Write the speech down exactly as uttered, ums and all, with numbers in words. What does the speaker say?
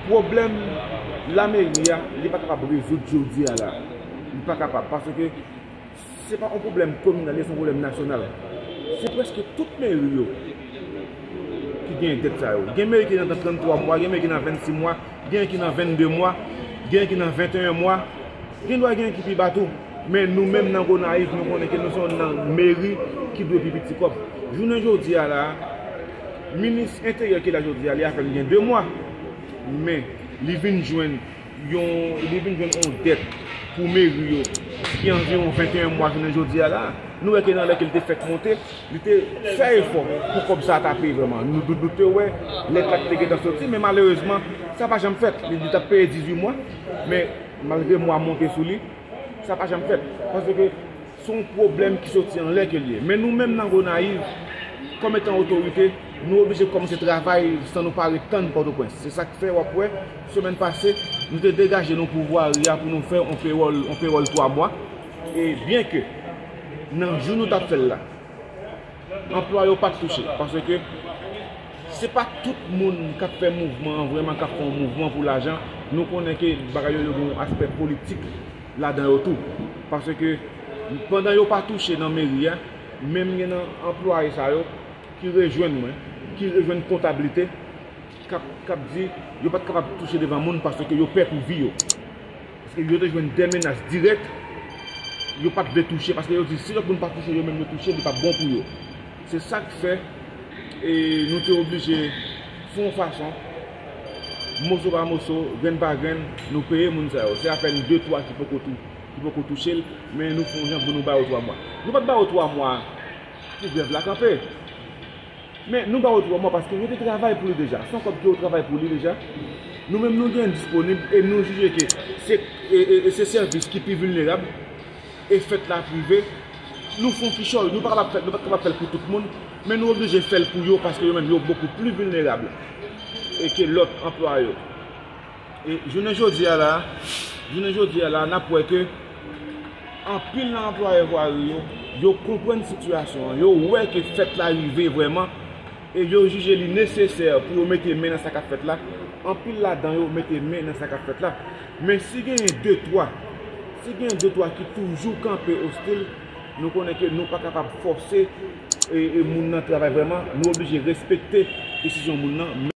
Pwoblèm lameri a, li pa kapab rezoud jodi a la. Li pa kapab, paske se pa yon pwoblèm kominal, se yon pwoblèm nasyonal. Se prèske tout meri yo ki gen dèt sa yo. Gen meri ki nan tranntwa mwa, gen meri ki nan vennsis mwa, gen ki nan vennde mwa, gen ki nan venteyen mwa. Gen dwa gen ki pi ba tou. Men nou menm nan Gonayiv, nou konnen ke nou se yon nan meri ki dwe pi piti kòb. Jounen jodi a la, minis enteryè ki la jodi a, li apèn gen de mwa. Men li vin jwenn yon, li vin jwenn yon dèt pou meri yo ki anviwon venteyen mwa jounen jodi a la. Nou wè ke nan lè ke l te fèk monte, li te fè efò pou kòb sa a ta peye vrèman. Nou, nou, nou te wè lèt la ki te gentan soti, men malerezman, sa pa janm fèt. Li, li t ap peye dizuit mwa, men malgre mwa monte sou li, sa pa janm fèt. Paske se yon pwoblèm ki soti anlè ke l ye. Men nou menm nan Gonayiv, kòm etan otorite, nou oblije kòmanse travay san nou pa ret tann Pòtoprens. Se sa k fè w ap wè, semèn pase, nou te degaje nou pou vwari a pou nou fè yon pewòl, yon pewòl twa mwa. E byen ke nan jou nou t ap fè l la, anplwaye yo pa t touche. Paske se pa tout moun k ap fè mouvman an vrèman k ap fè yon mouvman pou lajan. Nou konnen ke bagay yo, yo gen yon aspè politik ladan yo tou. Paske pandan yo pa touche nan meri a, menm gen nan anplwaye sa yo ki rejwenn mwen, ki rejwenn kontablite, k ap, k ap di yo pa t kapab touche devan moun paske yo pè pou vi yo. Paske yo te jwenn de menas dirèk, yo pa t vle touche, paske yo di si lòt moun pa touche, yo menm yo touche, li p ap bon pou yo. Se sa k fè, e, nou te oblije fè yon fason, moso pa moso, grenn pa grenn, nou peye moun sa yo. Se apèn de twa ki poko tou, ki poko touche l, men nou fè yon jan pou nou ba yo twa mwa. Nou pa t ba yo twa mwa pou grèv la kanpe. Men nou ba yo twa mwa paske yo te travay pou li deja. Se yon kòb ke yo travay pou li deja. Nou menm nou gen disponib e nou jije ke se, e, e, e se sèvis ki pi vilnerab e fèt la ap rive. Nou fè yon kichòy, nou pa kapab fè, nou pa kapab fè l pou tout moun, men nou oblije fè l pou yo paske yo menm yo bokou pli vilnerab e ke lòt anplwaye yo. E jounen jodi a la, jounen jodi a la, n ap wè ke anpil nan anplwaye vwari yo, yo konprann sitiyasyon an, yo wè ke fèt la rive vrèman, e yo jije li nesesè pou yo mete men nan sa k ap fèt la. Anpil ladan yo mete men nan sa k ap fèt la. Men si genyen de twa, si genyen de twa ki toujou kanpe ostil, nou konnen ke nou pa kapab fòse, e, e moun nan travay vrèman, nou oblije respekte desizyon moun nan.